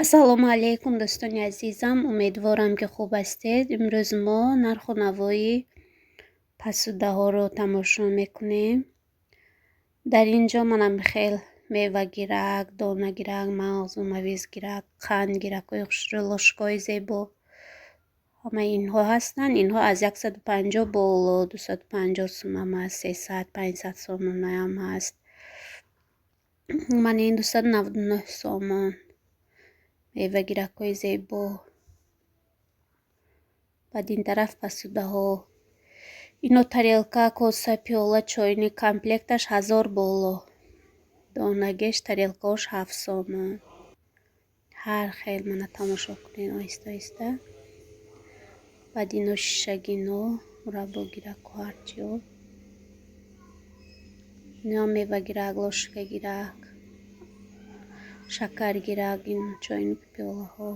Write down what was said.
Ассалому алайкум, дӯстони азизам, умедворам, ки хуб ҳастед. Имрӯз мо нарху навои посудаҳоро тамошо мекунем. Дар ин ҷо манам хел мевагирак, донагирак, мағзу мавизгирак, қандгиракҳои хушрӯ, ложкаҳои зебо, ҳамаи инҳо ҳастанд. Инҳо аз 150 боло, 250 сумам ҳаст, 300, 500 сомонаам ҳаст. Мана ин 299 сомон. Мевагиракҳои зебо. Баъд ин тараф посудаҳо. Ино тарелка, коса, пиёла, чойник, комплекташ 1000 боло. Донагеш, тарелкаош 7 сомон. Ҳар хел, мана, тамошо кунед оҳиста оҳиста. Баъд ино шишагино, мураббогираку, ҳарчиҳо. Иноам мевагирак, ложкагирак, шакаргирак, ин чойник, пиёлаҳо.